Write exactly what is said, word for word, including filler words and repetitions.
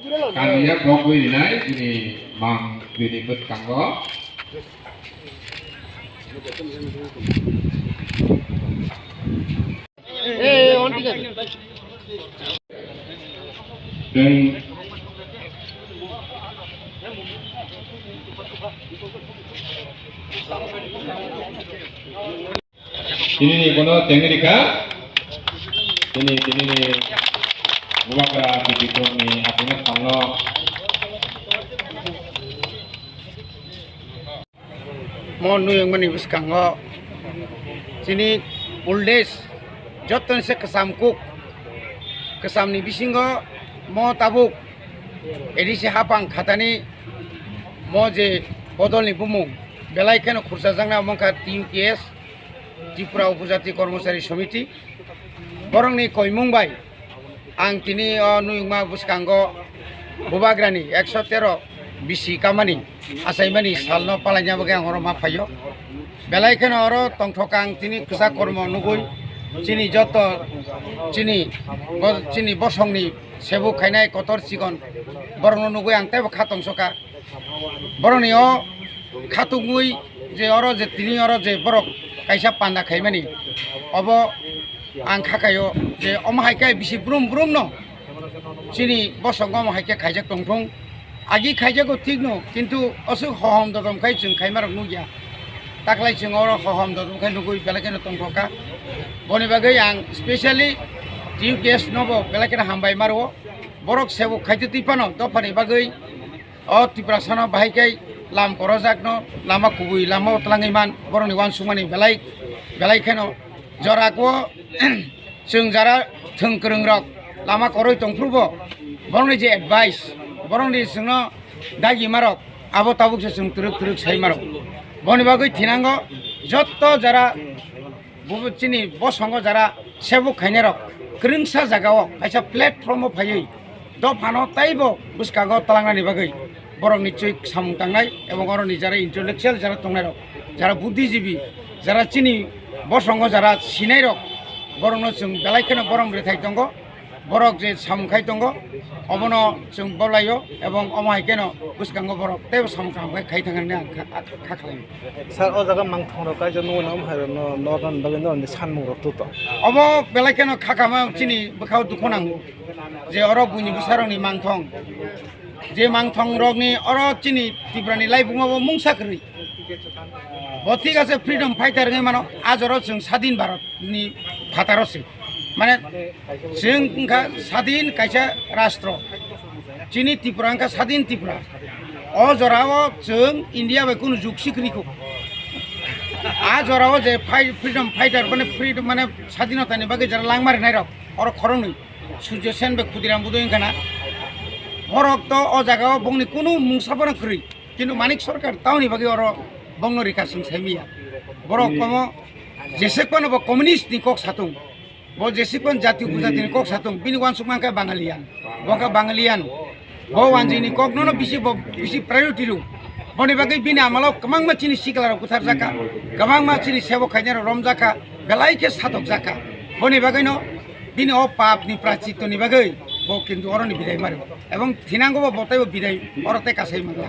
Kandiya bok wi rinai bini mang bini bwskango. Tei Tini ni bono tengri kha. Tini, tini ni Bubagra Bidikrok ni athini salno. Mo nuyung mani bwskango chini old age jottoni se kwcham kuk, kwcham ni bisingo mo tabuk A D C hapang khatani mo je bodol ni bumung belai kheno khurchajakna omo wngkha T U K S, Tripura Upojati Kormochari Somiti. Borokni koimung bai ang tini o nuyungma bwskango Bubagrani ekso tero bisi kamani achaimani salno palaina bagwi ang oro ma phaio. Belai kheno oro tongthok ang tini kwchak kormo nugwi chini joto chini bo-, chini bosongni sebuk khainai kotor chikon borokno nugwi ang teibo kha tongsoka. Borokni o khatungwi je oro je tini oro je borok kaisa panda khaimani, obo ang kha kaio je omo hai khe bisi brum brum no chini bosongo omo hai khe khaijak tongthung. Agi khaijago thik no, kintu aswk hohom dodom khai chwng khaima rok nukya. Taklai chwng oro hohom dodom khai nugwi belai kheno tongthok kha. Boni bagwi ang specially T U K S no bo belai kheno hambai maro. Borok sebuk khaitwi twi phano dophani bagwi o Tiprasano bahai khe lam korojakno lama kubui lama o twlangwi man borokni uansukmani belai belai kheno jora khe o chwng jara thwng kwrwngrok lama koroi tongphrubo borokni je advice borokni chwngno dagimarok abo tabukse chwng twrwk twrwk saimarok boni bagwi thinango jotto jara Bo chini bosongo jara sebuk khainai rok kwrwngsa jagao kaisa platform o phaiwi dophano taibo bwskango twlangnani bagwi borokni chwi samung tangnai ebong oroni jara intellectual jara tongnai rok, jara buddhijibi, jara chini bosongo jara sinai rok, borokno chwng belai kheno borom rwthai tongo. Borok je samung khai tongo, obono chwng bolaio, ebong omo hai kheno bwskango borok teibo samung kaham khai, khai thang hinwi ang kha, kha khlaio. Sir, o jaga mangthong rok kaisa nukgo, nang hai rok no, no, no, bagwi no, ni sanmung rok tuto. Obo belai kheno kha kama chini bwkhao dukhu nango, je oro buini bwsarokni mangthong, je mangthong rokni oro chini Tripurani laibuma bo mungsa kwrwi. Bo thik ase freedom fighter wngwi mano, a jora chwng sadin Bharat ni phataro se. Mane, chwng wngkha sadin kaisa rastro. Chini Tripura wngkha sadin Tripura. O jorao chwng India bai kunu juk sikri kho. A jorao je fight, freedom fighter, mane freedom, mane sadinotani bagwi jara langmari nairok, oro khoroknwi. Surjo Sen bai Khudiram Budoi wngkha na. Borok to o jagao bongni kunu mungsa phano kwrwi. Kintu Manik Sarkar taoni bagwi oro bongno rikha chwng saimanya. Borok komo jesek phano bo communist ni kok satung. Bo jesek phano jati upojati ni kok satung. Bini uansukma khe Bangalian. Bo khe Bangalian. Bo wanjwi ni kok nono bisi bo bisi priority rw. Boni bagwi bini amalo kwbangma chini sikla rok buthar jakha. Kwbangma chini sebok khainai rok rom jakha. Belai khe satok jakha. Boni bagwi no bini o pap ni prachitto ni bagwi bo kintu oro ni bidai mari. Ebong thinango bo botaibo bidai oro tei kasai mangla.